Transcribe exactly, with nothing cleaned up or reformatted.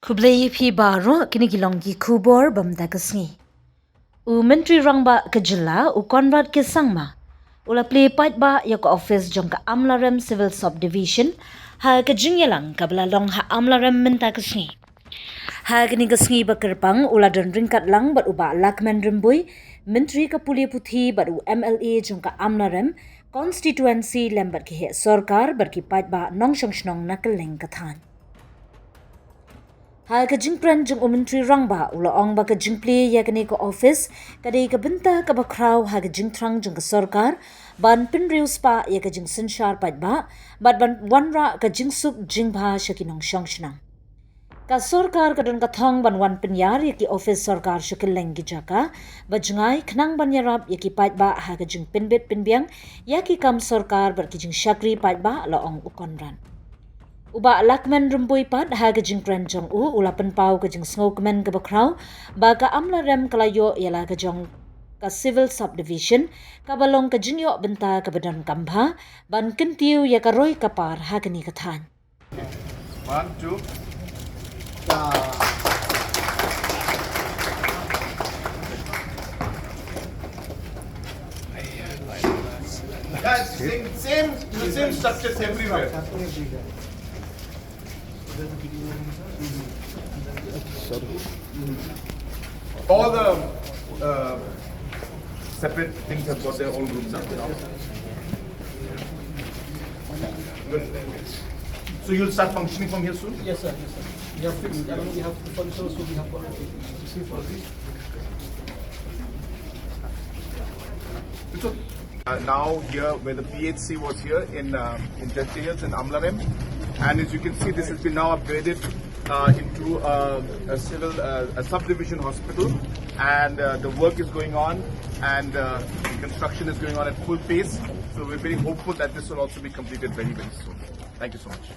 Khublei ïa phi baroh, kine ki long ki khubor ba mynta ka sngi. U Myntri Rangbah ka jylla, u Conrad K Sangma, u la plie paidbah ïa ka office jong ka Amlarem Civil Subdivision ha ka jingïalang kaba la long ha Amlarem mynta ka sngi. Ha kane ka sngi ba kyrpang u la don ryngkat lang bad u Bah Lahkmen Rymbui, Myntri ka Pule Puthi bad u M L A jong ka Amlarem Constituency lem bad ki heh sorkar bad ki paidbah nongshong shnong na kylleng ka thaiñ. Ha ka jingkren jong u Myntri Rangbah u la ong ba ka jingplie ïa kane ka office ka dei ka bynta kaba khraw ha ka jingthrang jong ka sorkar ban pynriewspah ïa ka jingsynshar paidbah bad ban wanrah ka jingsuk jingbha sha ki nongshong shnong. Ka sorkar ka don ka thong ban wan pynïar ïa ki office sorkar sha kylleng ki jaka ba jngai khnang ban ïarap ïa ki paidbah ha ka jingpynbit pynbiang ïa ki kam sorkar bad ki jingshakri paidbah, la ong u Conrad. U Bah Lahkmen Rymbui pat ha ka jingkren jong u u la pynpaw ka jingsngewkmen kaba khraw ba ka Amlarem ka la ïoh ïa la ka jong ka Civil Subdivision kaba long ka jingïoh bynta kaba donkam bha ban kyntiew ïa ka roi ka par ha kane ka thaiñ. One, two. Guys, same, same, the same structures everywhere. All the uh, separate things have got their own rooms now. Good. So you'll start functioning from here soon? Yes, sir. Yes, sir. We have fixed, I mean, we have the furniture, so we have got to see for this. It's okay. Uh, now here where the P H C was here in uh, in Jaisalmer in Amlarem, and as you can see, this has been now upgraded uh, into uh, a civil uh, a subdivision hospital, and uh, the work is going on, and uh, the construction is going on at full pace. So we're very hopeful that this will also be completed very very soon. Thank you so much.